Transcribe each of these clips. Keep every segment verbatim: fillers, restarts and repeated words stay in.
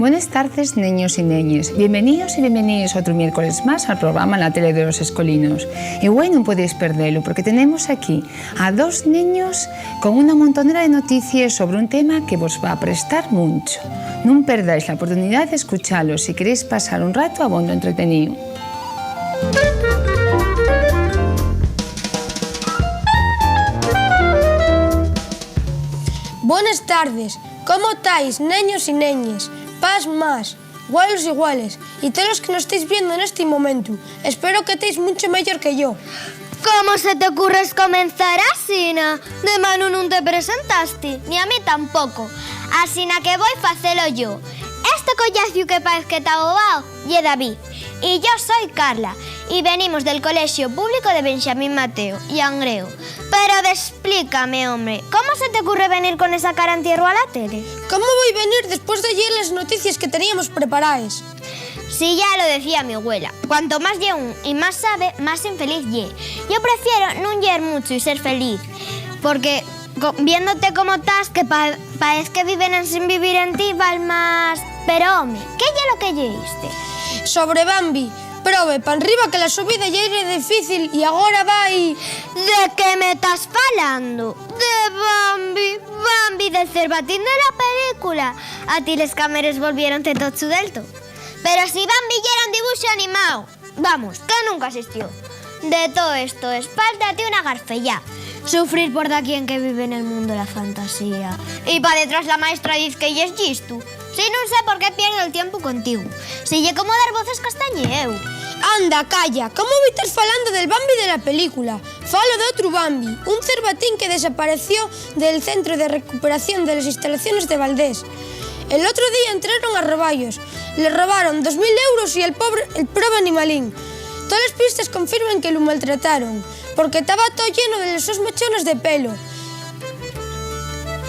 Bones tardes, neños y neñes. Bienveníos y bienveníes otru miércoles más al programa La Tele de los Escolinos. Y güei nun podéis perdelu, porque tenemos aquí a dos neños con una montonera de noticies sobre un tema que vos va a prestar muncho. Nun perdáis la oportunidá d'escuchalos si queréis pasar un rato abondo entreteníu. Bones tardes. ¿Cómo tais, neños y neñes? Paz más, güelos y güeles, y tolos que nos estáis viendo nesti momentu, espero que tais muncho meyor que yo. ¿Cómo se t'ocurre escomenzar asina? De manu nun te presentasti, ni a mí tampoco. Asina que voi facelo yo. Este collaciu que paez que ta abobao ye David, y yo soi Carla, y venimos del Colexio Público de Benxamín Mateo, Llangreo. Pero desplícame, home, ¿cómo se t'ocurre venir con esa cara entierro a la tele? ¿Cómo voi venir después de lleer les noticies que teníamos preparaes? Si ya lo decía mi abuela, cuanto más lle un y más sabe, más infeliz ye. Yo prefiero nun lleer mucho y ser feliz, porque co-, viéndote como tas, que pa-, paez que viven ensin vivir en ti, val más. Pero, home, ¿qué ye lo que lleíste? Sobre Bambi, probe, panriba que la so vida ya yera difícil y agora vai. ¿De qué me tas falando? De Bambi, Bambi del cervatín de la película. A ti les cámares volviéronte tochu del to. Pero si Bambi yera un dibuxu animao, vamos, que nunca asistió. De too esto, espáltate una garfella. Sufrir por daquién que vive nel mundo la fantasía. Y pa detrás la maestra diz que yes llistu. Si nun sé por qué pierdo el tiempu contigo. Si ye como dar voces castañeu. Anda, calla, ¿cómo voi tar falando del Bambi de la película? Falo d'otru Bambi, un cervatín que desapareció del Centro de Recuperación de les Instalaciones de Valdés. El otru día entraron a robayos. Le robaron dos mil euros y el pobre, el probe animalín. Toles pistes confirmen que lu maltrataron, porque taba too lleno de les sos mechones de pelo.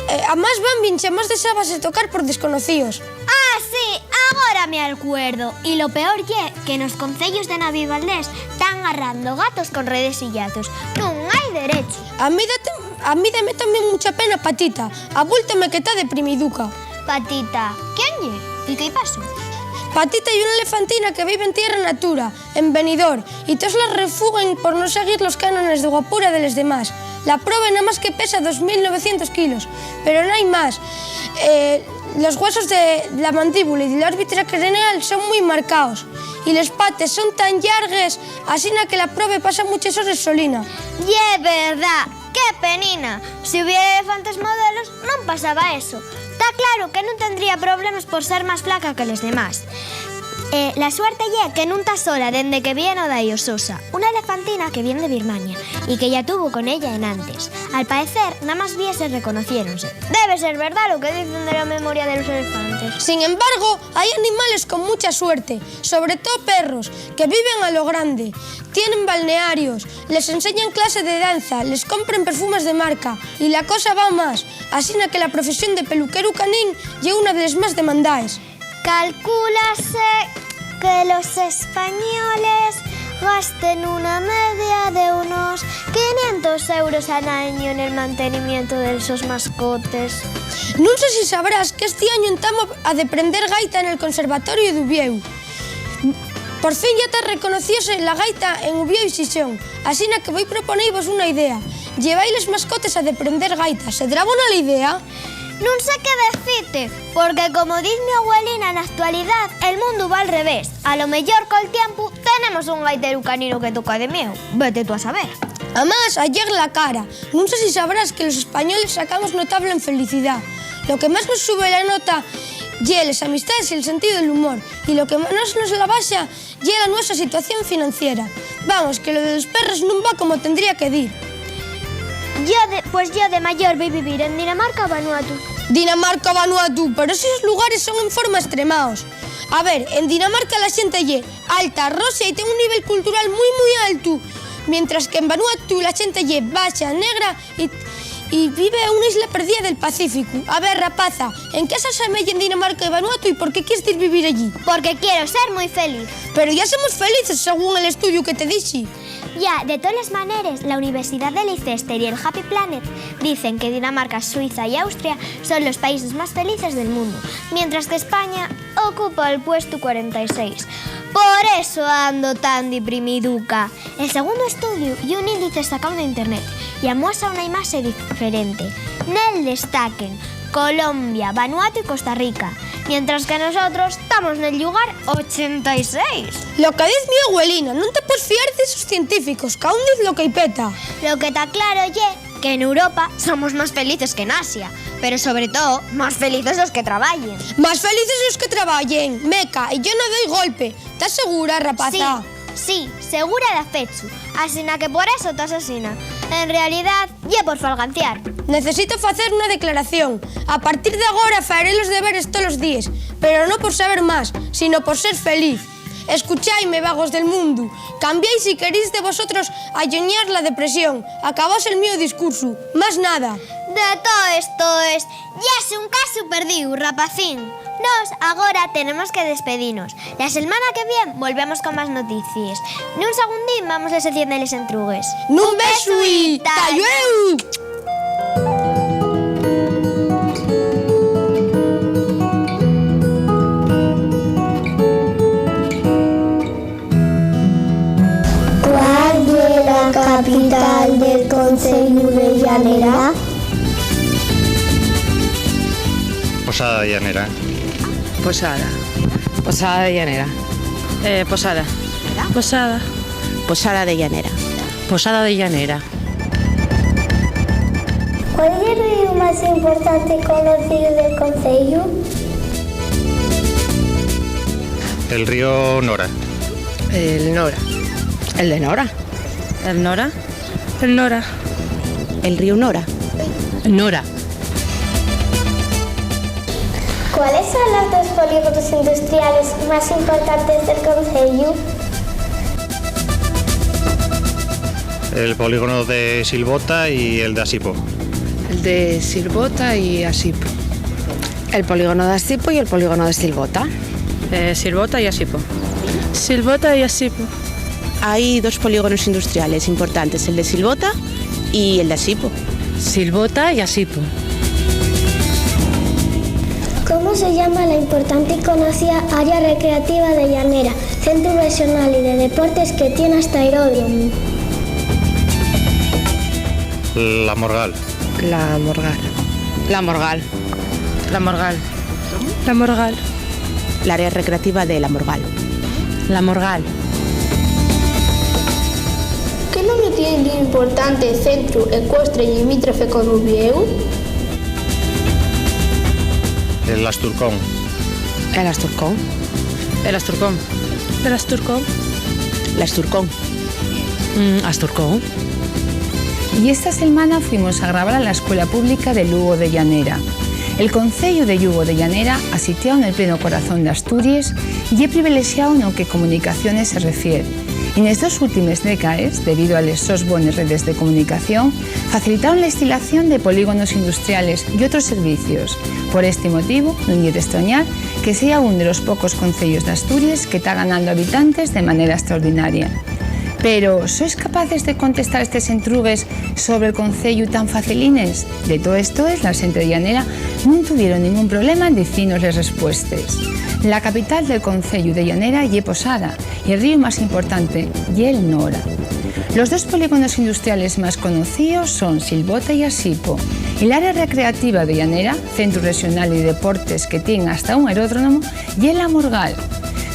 Eh, amás, Bambi xamás dexábase tocar por desconocíos. Ah, sí, agora me alcuerdo. Y lo peor ye que nos conceyos de Navia y Valdés tán garrando gatos con redes y llazos. Nun hai derechos. A mí date-, a mí dame también mucha pena Patita. Abúltame que ta deprimiduca. Patita, ¿quién ye? ¿Y qué pasó? Patita ye una elefantina que vive en Tierra Natura, en Benidorm, y toos la refuguen por no seguir los cánones de guapura de les demás. La probe namás que pesa dos mil novecientos kilos, pero no hai más. Eh, los güesos de la mandíbula y de la órbita craneal son mui marcaos, y les pates son tan llargues, asina que la probe pasa muches hores solina. Ye verdá, ¡qué penina! Si hubiera elefantes modelos, nun pasaba eso. Ta claro que nun tendría problemes por ser más flaca que les demás. Eh, la suerte ye que nun ta sola dende que vien o da-y o sosa, una elefantina que vien de Birmania y que ya tuvo con ella enantes. Al paecer, namás vieses reconociéronse. Debe ser verdá lo que dicen de la memoria de los elefantes. Sin embargo, hai animales con mucha suerte, sobre too perros, que viven a lo grande. Tienen balnearios, les enseñan clase de danza, les compren perfumes de marca, y la cosa va más, asina que la profesión de peluqueru canín ye una de les más demandaes. Calcúlase que los españoles gasten una media de unos quinientos euros al año en el mantenimiento de sos mascotes. Nun sé si sabrás que esti añu entamo a deprender gaita nel Conservatorio d'Uviéu. Por fin ya ta reconocíose la gaita en Uviéu y Xixón, asina que voi proponeivos una idea. Llevai les mascotes a deprender gaita. ¿Sedrá bona la idea? Nun sé qué decite, porque, como diz mi abuelina, na actualidá el mundu va al revés. A lo meyor, col tiempu, tenemos un gaiteru canino que toca de mieu. Vete tú a saber. Amás, ayer la cara. Nun sé si sabrás que los españoles sacamos notable en felicidá. Lo que más nos sube la nota ye les amistaes y el sentíu del humor, y lo que más nos la baxa ye la nuesa situación financiera. Vamos, que lo de los perros nun va como tendría que dir. Yo de, pues yo de mayor voi vivir en Dinamarca o Vanuatu. Dinamarca o Vanuatu, pero esos lugares son en forma estremaos. A ver, en Dinamarca la xente ye alta, roxa y ten un nivel cultural mui, mui altu, mientras que en Vanuatu la xente ye baxa, negra y, Y vive en una isla perdida del Pacífico. A ver, rapaza, ¿en qué se asemeyen Dinamarca y Vanuatu y por qué quieres ir vivir allí? Porque quiero ser muy feliz. Pero ya somos felices, según el estudio que te dixi. Ya, de toles maneres, la Universidad de Leicester y el Happy Planet dicen que Dinamarca, Suiza y Austria son los países más felices del mundo, mientras que España ocupa el puestu cuarenta y seis. Por eso ando tan deprimiduca. El segundu estudiu ye un índice sacáu de internet y amuesa una imaxe diferente. Nel destaquen Colombia, Vanuatu y Costa Rica, mientras que nosotros tamos nel llugar ochenta y seis. Lo que diz mi abuelina, nun te puedes fiar d'esos científicos, caún diz lo que-y peta. Lo que ta claro ye que n'Europa somos más felices que n'Asia, pero sobre todo más felices los que trabayen. Más felices los que trabayen, meca, y yo no doy golpe. ¿Estás segura, rapaza? Sí, sí, segura de afechu. Asina que por eso tas asina. En realidad, ye por falganciar. Necesito facer una declaración. A partir d'agora faeré los deberes tolos díes, pero no por saber más, sino por ser feliz. Escuchaime, vagos del mundu, cambiái si querís de vosotros alluñar la depresión. Acabóse el mío discursu. Más nada. De todo esto es, ya es un casu perdíu, rapacín. Nos agora tenemos que despedinos. La selmana que vien volvemos con más noticies. Nun segundín vamos la sección de les entrugues. Nun besu y ta llueu. ¿Cuál ye la capital del conceyu de Llanera? Posada de Llanera. Posada. Posada de Llanera. Eh, Posada. Posada. Posada de Llanera. Posada de Llanera. ¿Cuál ye el ríu más importante conocíu del conceyu? El río Nora. El Nora. El de Nora. El Nora. El Nora. El ríu Nora. Nora. ¿Cuáles son los dos polígonos industriales más importantes del conceyu? El polígono de Silvota y el de Asipo. El de Silvota y Asipo. El polígono de Asipo y el polígono de Silvota. Eh, Silvota y Asipo. Silvota y Asipo. Hay dos polígonos industriales importantes, el de Silvota y el de Asipo. Silvota y Asipo. ¿Cómo se llama la importante y conocida área recreativa de Llanera, centru rexonal y de deportes que tien hasta aeródromu? La Morgal. La Morgal. La Morgal. La Morgal. La Morgal. L'área recreativa de La Morgal. La Morgal. ¿Qué nome tien l'importante centru ecuestre limítrofe con Uviéu? El Asturcón. El Asturcón. El Asturcón. El Asturcón. L'Asturcón. Mm, Asturcón. Y esta selmana fuimos a grabar a la Escuela Pública de Lugo de Llanera. El Conceyu de Llugo de Llanera, asitiáu nel pleno corazón d'Asturies, ye privilexiáu no que comunicaciones se refier. Y nes dos últimes décaes, debido a les sos bones redes de comunicación, facilitaron la instalación de polígonos industriales y otros servicios. Por esti motivu, nun ye d'estrañar que sea ún de los pocos conceyos d'Asturies que ta ganando habitantes de manera extraordinaria. Pero, ¿sois capaces de contestar estes entrugues sobre el conceyu tan facilines? De toes toes, la xente de Llanera nun tuvieron ningún problema en dicinos les respuestes. La capital del conceyu de Llanera ye Posada, y el ríu más importante ye'l Nora. Los dos polígonos industriales más conocíos son Silvota y Asipo, y l'área recreativa de Llanera, centru rexonal de deportes que tien hasta un aeródromu, ye La Morgal.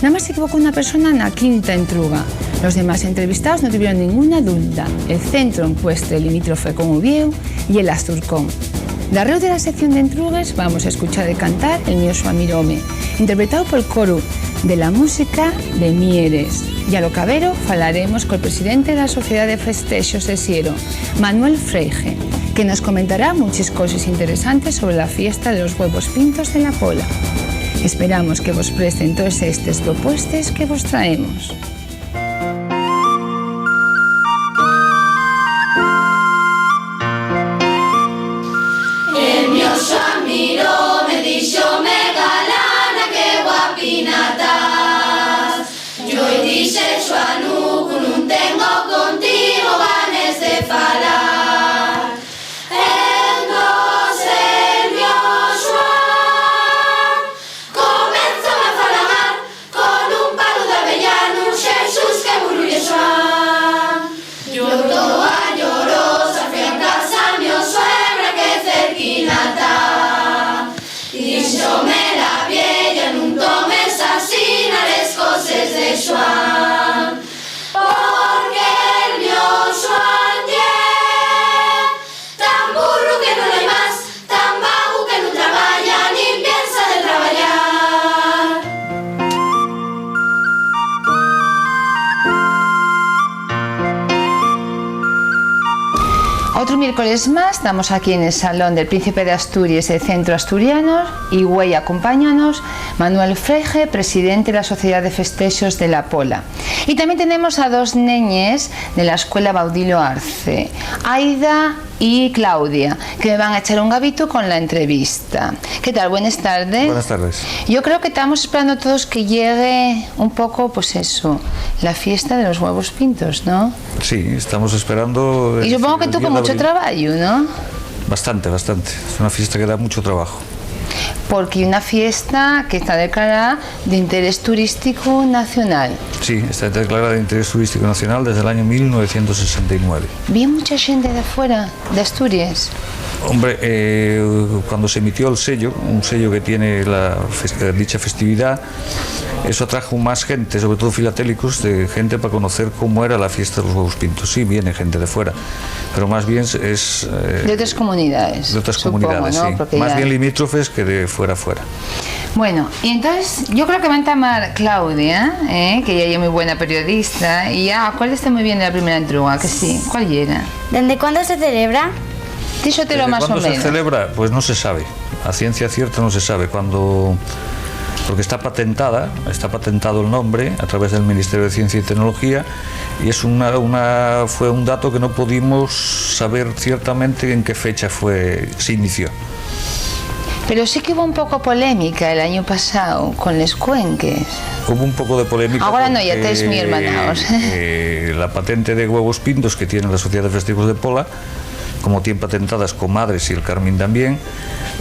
Namás s'equivocó una persona na quinta entruga. Los demás entrevistaos no tuvieron ninguna dulda. El centru ecuestre limítrofe con Uviéu ye l'Asturcón. Darréu de la sección d'entrugues vamos a escuchar el cantar El mio suamirome, interpretáu pol coru de la música de Mieres. Y a lo cabero falaremos col presidente de la Sociedá de Festexos de Siero, Manuel Freije, que nos comentará munches coses interesantes sobre la fiesta de los güevos pintos de La Pola. Esperamos que vos presten toes estes propuestes que vos traemos. Miércoles más, estamos aquí en el Salón del Príncipe de Asturias del Centro Asturiano y güei acompáñanos Manuel Frege, presidente de la Sociedad de Festexos de la Pola. Y también tenemos a dos neñes de la Escuela Baudilio Arce, Aida y Claudia, que me van a echar un gabito con la entrevista. ¿Qué tal? Buenas tardes. Buenas tardes. Yo creo que estamos esperando todos que llegue un poco, pues eso, la fiesta de los huevos pintos, ¿no? Sí, estamos esperando. Y supongo que tú con mucho trabajo, ¿no? Bastante, bastante. Es una fiesta que da mucho trabajo. Porque una fiesta que está declarada de interés turístico nacional. Sí, está declarada de interés turístico nacional desde el año mil novecientos sesenta y nueve. ¿Viene mucha gente de afuera, de Asturias? Hombre, eh, cuando se emitió el sello, un sello que tiene la fes-, eh, dicha festividad, eso atrajo más gente, sobre todo filatélicos, de gente para conocer cómo era la fiesta de los huevos pintos. Sí, viene gente de fuera, pero más bien es, eh, de otras comunidades, de otras comunidades, ¿no? Sí. Más bien limítrofes que de fuera a fuera. Bueno, y entonces yo creo que va a entamar Claudia, ¿eh? Que ella es muy buena periodista, y ya acuérdese muy bien de la primera entruga, que sí. ¿Cuál era? ¿Desde cuándo se celebra? Díxotelo más o menos. ¿Desde cuándo se celebra? Pues no se sabe. A ciencia cierta no se sabe cuándo, porque está patentada, está patentado el nombre a través del Ministerio de Ciencia y Tecnología, y es una, una, fue un dato que no pudimos saber ciertamente en qué fecha fue, se inició. Pero sí que hubo un poco polémica el año pasado con les cuenques. Hubo un poco de polémica. Ahora no, ya estáis muy hermanaos. Eh, la patente de huevos pintos que tiene la Sociedad de Festejos de Pola, como tiene patentadas Comadres y el Carmín también,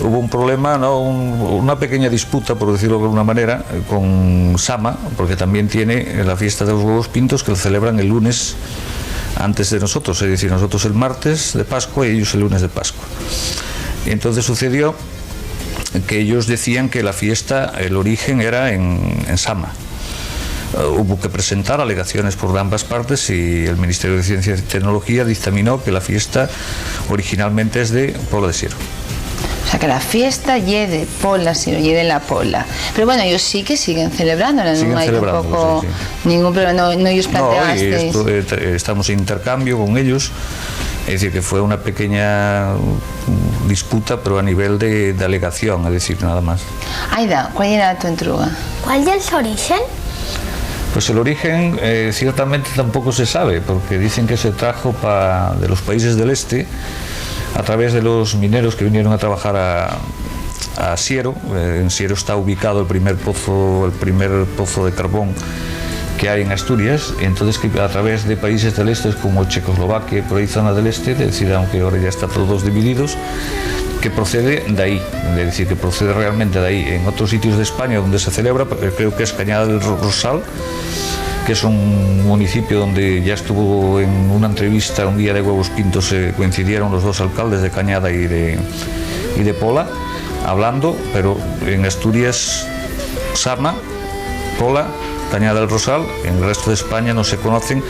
hubo un problema, ¿no? Un, una pequeña disputa, por decirlo de alguna manera, con Sama, porque también tiene la fiesta de los huevos pintos que lo celebran el lunes antes de nosotros, es decir, nosotros el martes de Pascua y ellos el lunes de Pascua. Y entonces sucedió que ellos decían que la fiesta, el origen era en, en Sama. Eh, hubo que presentar alegaciones por ambas partes y el Ministerio de Ciencia y Tecnología dictaminó que la fiesta originalmente es de Pola de Siero. O sea, que la fiesta ye de Pola, si no ye de la Pola. Pero bueno, ellos sí que siguen celebrándola, ¿no? Siguen celebrando, sí, sí. No hay tampoco ningún problema, no, no ellos planteasteis. No, y esto, eh, te-, estamos en intercambio con ellos, es decir, que fue una pequeña, mm, disputa, pero a nivel de, de alegación, es decir, nada más. Aida, ¿cuál era tu entruga? ¿Cuál ye el su origen? Pues el origen, eh, ciertamente tampoco se sabe, porque dicen que se trajo pa, de los países del este a través de los mineros que vinieron a trabajar a, a Siero. Eh, en Siero está ubicado el primer pozo, el primer pozo de carbón que hay en Asturias, y entonces que a través de países del este como Checoslovaquia, por ahí zona del este, es decir, aunque ahora ya está todos divididos, que procede de ahí, es decir, que procede realmente de ahí. En otros sitios de España donde se celebra, eh, creo que es Cañada del Ro-, Rosal, que es un municipio donde ya estuvo en una entrevista un día de Huevos Pintos, eh, coincidieron los dos alcaldes de Cañada y de, y de Pola hablando, pero en Asturias, Sama, Pola, Cañada del Rosal, en el resto de España no se conocen,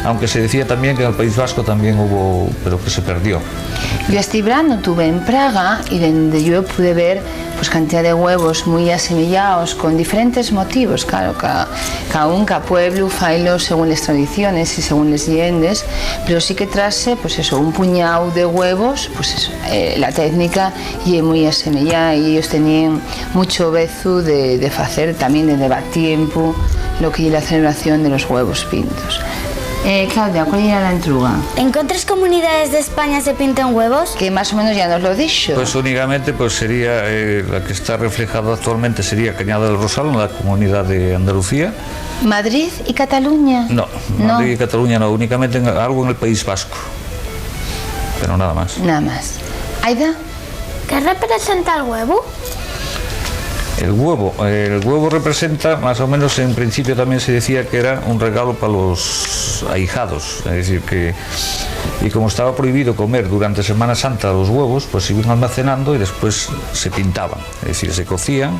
aunque se decía también que en el País Vasco también hubo, pero que se perdió. Yo esti branu tuve en Praga y dende yo pude ver, pues, cantidad de huevos muy asemeyaos con diferentes motivos, claro, ca-, ca un, ca pueblu, failo según les tradiciones y según les lleendes, pero sí que trase, pues eso, un puñau de huevos, pues eso, eh, la técnica ye muy asemeyá y ellos tenían mucho vezu de, de facer también dende va tiempu lo que ye la celebración de los huevos pintos. Eh, Claudia, ¿cuál era la entruga? ¿En cuántas comunidades de España se pintan huevos? Que más o menos ya nos lo dixo. Pues únicamente, pues sería, eh, la que está reflejada actualmente sería Cañada del Rosal, en la comunidad de Andalucía. ¿Madrid y Cataluña? No, no. Madrid y Cataluña no, únicamente en, algo en el País Vasco, pero nada más. Nada más. ¿Aida? ¿Qué representa el huevo? El huevo, el huevo representa, más o menos en principio también se decía que era un regalo para los ahijados, es decir, que, y como estaba prohibido comer durante Semana Santa los huevos, pues se iban almacenando y después se pintaban, es decir, se cocían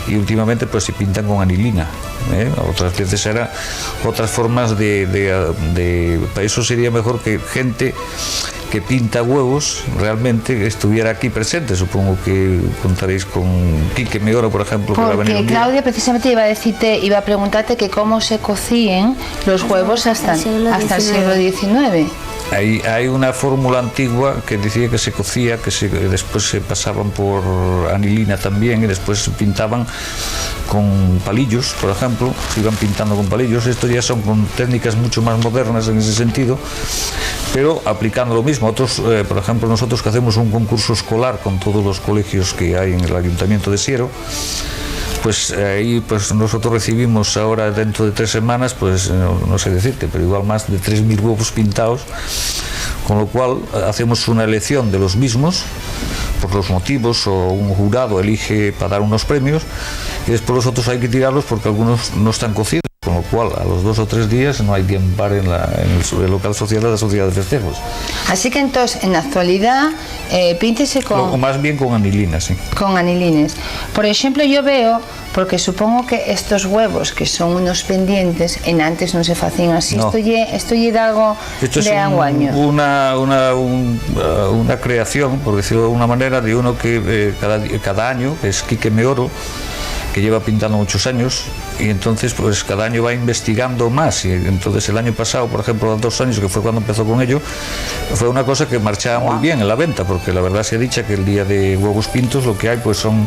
y últimamente pues se pintan con anilina, ¿eh? Otras veces era otras formas de, de, de, eso sería mejor que gente que pinta huevos realmente estuviera aquí presente. Supongo que contaréis con Quique Meora, por ejemplo, que va a venir un día. Porque Claudia precisamente iba a decirte, iba a preguntarte que cómo se cocían los huevos hasta, hasta el siglo diecinueve. Hasta el siglo diecinueve. Hai, hai una fórmula antigua que dicía que se cocía, que se, que después se pasaban por anilina también, y después se pintaban con palillos, por ejemplo, se iban pintando con palillos. Esto ya son con técnicas mucho más modernas en ese sentido, pero aplicando lo mismo. Otros, eh, por ejemplo, nosotros que hacemos un concurso escolar con todos los colegios que hay en el Ayuntamiento de Siero, pues ahí, pues nosotros recibimos ahora, dentro de tres semanas, pues no, no sé decirte, pero igual más de tres mil huevos pintados, con lo cual, eh, hacemos una elección de los mismos por los motivos, o un jurado elige para dar unos premios, y después los otros hay que tirarlos porque algunos no están cocidos, con lo cual a los dos o tres días no hay quien pare en la, en el, el local social de la sociedad de festejos. Así que entonces, en la actualidad, eh, píntese con... No, o más bien con anilina, sí. Con anilines. Por ejemplo, yo veo, porque supongo que estos huevos, que son unos pendientes, en antes no se facían así. No. Esto ye, esto ye de algo... Esto es de un, anguaño. Una, una, un, eh, una creación, por decirlo de alguna manera, de uno que, eh, cada, di-, cada año, que es Quique Meoro, que lleva pintando muchos años, y entonces, pues, cada año va investigando más. Y entonces el año pasado, por ejemplo, hace dos años, que fue cuando empezó con ello, fue una cosa que marchaba muy bien en la venta, porque la verdad sea dicha que el día de huevos pintos lo que hay, pues, son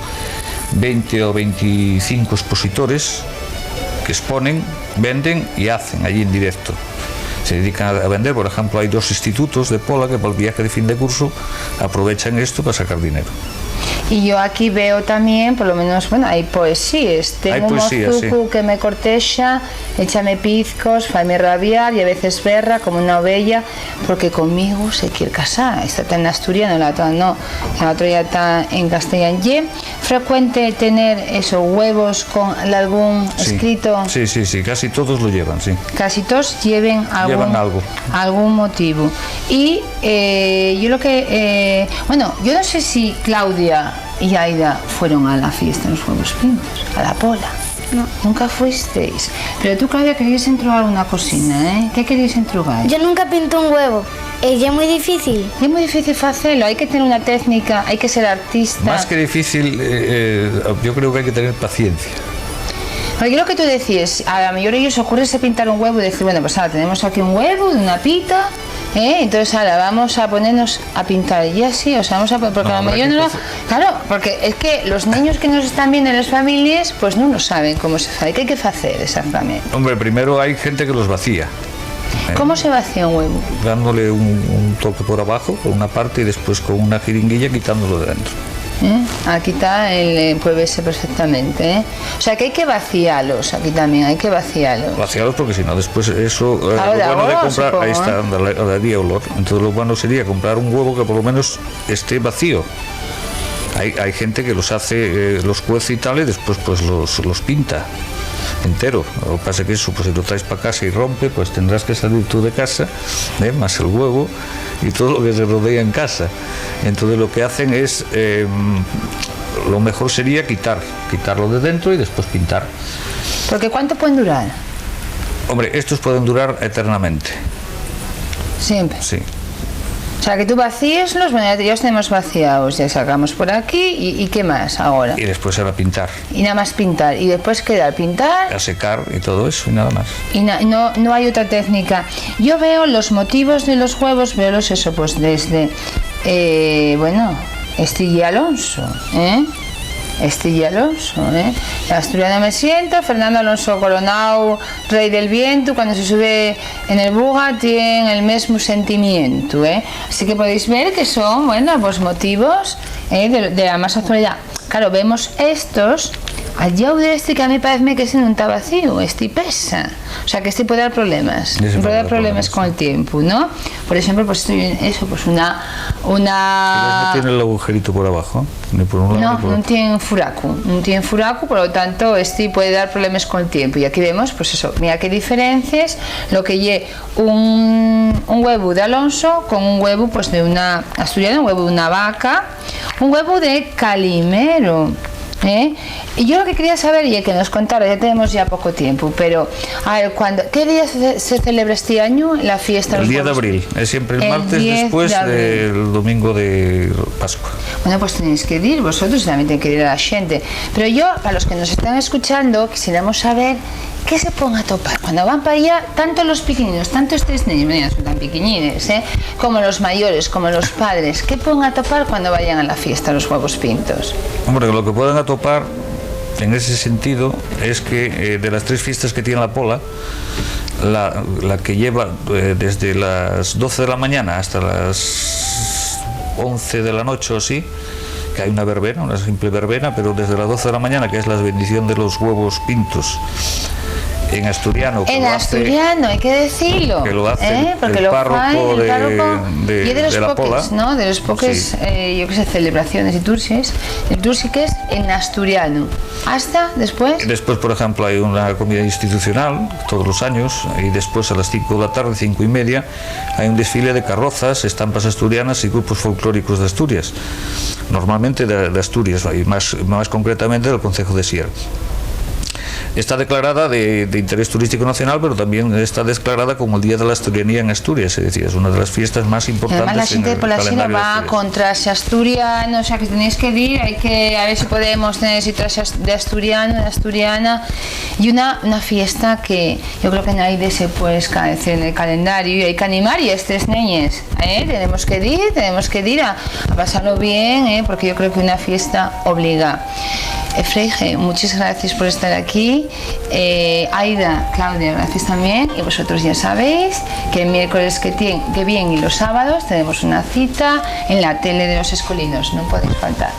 veinte o veinticinco expositores que exponen, venden y hacen allí en directo. Se dedican a, a vender, por ejemplo, hay dos institutos de Pola que para el viaje de fin de curso aprovechan esto para sacar dinero. Y yo aquí veo también, por lo menos, bueno, hay poesías. Hay poesía, sí. Tengo un mozucu que me cortexa, échame pizcos, faime rabiar y a veces berra como una ovella, porque conmigo se quiere casar. Esta está en asturiano, la otra no, la otra ya está en castellano. ¿Ye frecuente tener esos huevos con algún... Sí. Escrito? Sí, sí, sí, casi todos lo llevan, sí. Casi todos lleven algún... Llevan algo. Algún motivo. Y, eh, yo lo que, eh, bueno, yo no sé si Claudia y Aida fueron a la fiesta de los huevos pintos, a la Pola. No. Nunca fuisteis. Pero tú, Claudia, querías entrugar una cocina, ¿eh? ¿Qué querías entrugar? Yo nunca pinté un huevo. Eh, ye muy difícil. Ye muy difícil facelo, hai que tener una técnica, hai que ser artista. Más que difícil, eh, eh, yo creo que hay que tener paciencia. Porque lo que tú decías, a la mayoría ellos ocurre pintar un huevo y decir, bueno, pues ahora tenemos aquí un huevo de una pita, ¿eh? Entonces ahora vamos a ponernos a pintar. Y así, o sea, vamos a poner, porque a la mayoría no lo... Claro, porque es que los niños que nos están viendo en las familias, pues no lo saben cómo se hace, qué hay que hacer exactamente. Hombre, primero hay gente que los vacía. ¿Eh? ¿Cómo se vacía un huevo? Dándole un, un toque por abajo, por una parte, y después con una jeringuilla quitándolo de dentro. ¿Eh? Aquí está el, eh, puede verse perfectamente, ¿eh? O sea que hay que vaciarlos, aquí también hay que vaciarlos. Vaciarlos porque si no, después eso, eh, lo bueno de comprar, ahí está, anda, le, le daría olor. Entonces lo bueno sería comprar un huevo que por lo menos esté vacío. Hay, hay gente que los hace, eh, los cuece y tal, y después, pues, los, los pinta entero. Lo que pasa es que eso, pues, si lo traes pa casa y rompe, pues tendrás que salir tú de casa, ¿eh? Más el huevo y todo lo que se rodea en casa. Entonces lo que hacen es, eh, lo mejor sería quitar, quitarlo de dentro y después pintar. Porque ¿cuánto pueden durar? Hombre, estos pueden durar eternamente. Siempre. Sí. O sea, que tú vacíeslos, bueno, ya, ya los tenemos vaciados, ya sacamos por aquí, ¿y, y qué más ahora? Y después era pintar. Y nada más pintar, y después quedar pintar. A secar y todo eso, y nada más. Y na-, no, no hay otra técnica. Yo veo los motivos de los huevos, veolos eso, pues desde, eh, bueno, Esti ye Alonso, ¿eh? Esti ye Alonso, ¿eh? Asturiano me siento, Fernando Alonso Coronao, Rei del Vientu, cuando se sube en el buga, tien el mesmu sentimientu, ¿eh? Así que podéis ver que son, bueno, pues motivos, ¿eh? De, de la más actualidad. Claro, vemos estos, al llau de este que a mí paezme que ese nun ta vacío, este pesa. O sea, que este puede dar problemas. Ese puede dar problemas con el tiempo, ¿no? Por ejemplo, pues esto, eso, pues una, una... Pero no tiene el agujerito por abajo, ni por un lado, no, ni por otro. No tiene furacu, no tiene furacu, por lo tanto, este puede dar problemas con el tiempo. Y aquí vemos, pues eso, mira qué diferencias, lo que lle un, un huevo de Alonso con un huevo, pues, de una asturiana, un huevo de una vaca, un huevo de Calimero, ¿eh? Y yo lo que quería saber, y que nos contara, ya tenemos ya poco tiempo, pero, a ver, cuando, ¿qué día se, se celebra este año la fiesta de los huevos? El diez de abril, es siempre el martes después del domingo de Pascua. Bueno, pues tenéis que ir vosotros, también tiene que ir la gente. Pero yo, para los que nos están escuchando, quisiéramos saber ¿Qué se pueden atopar cuando van para allá, tanto los piquiñinos, tanto estos niños, mira, son tan piquiñines, ¿eh? Como los mayores, como los padres? ¿Qué pueden atopar cuando vayan a la fiesta los Huevos Pintos? Hombre, lo que pueden atopar en ese sentido es que, eh, de las tres fiestas que tiene La Pola, la, la que lleva, eh, desde las doce de la mañana hasta las once de la noche o así, que hay una verbena, una simple verbena, pero desde las doce de la mañana, que es la bendición de los huevos pintos en asturiano, que En lo hace asturiano, hay que decirlo, que lo hace ¿eh? el- Porque el lo párroco fa el de- párroco de- y es de los de La poques, Pola. ¿No? De los poques, Sí. Eh, yo qué sé, celebraciones, liturgias, litúrgiques en asturiano. Hasta después. Después, por ejemplo, hay una comida institucional todos los años y después a las cinco de la tarde, cinco y media, hay un desfile de carrozas, estampas asturianas y grupos folclóricos de Asturias, normalmente de, de Asturias y más, más concretamente del Concejo de Sier. Está declarada de, de interés turístico nacional, pero también está declarada como el Día de la Asturianía en Asturias, es decir, es una de las fiestas más Y importantes. además la En gente el de Pola Xina calendario de va Asturias. Contra ese asturiano, o sea que tenéis que ir, hay que a ver si podemos tener ese traje de asturiano, de asturiana, y una, una fiesta que yo creo que nadie se puede escaecer del calendario y hay que animar y a estos neñes, ¿eh? Tenemos que ir, tenemos que ir a, a pasarlo bien, ¿eh? Porque yo creo que una fiesta obliga. Eh, Freije, muchas gracias por estar aquí. Eh, Aida, Claudia, gracias también. Y vosotros ya sabéis que el miércoles que, tien- que viene y los sábados tenemos una cita en la tele de los escolinos. No podéis faltar.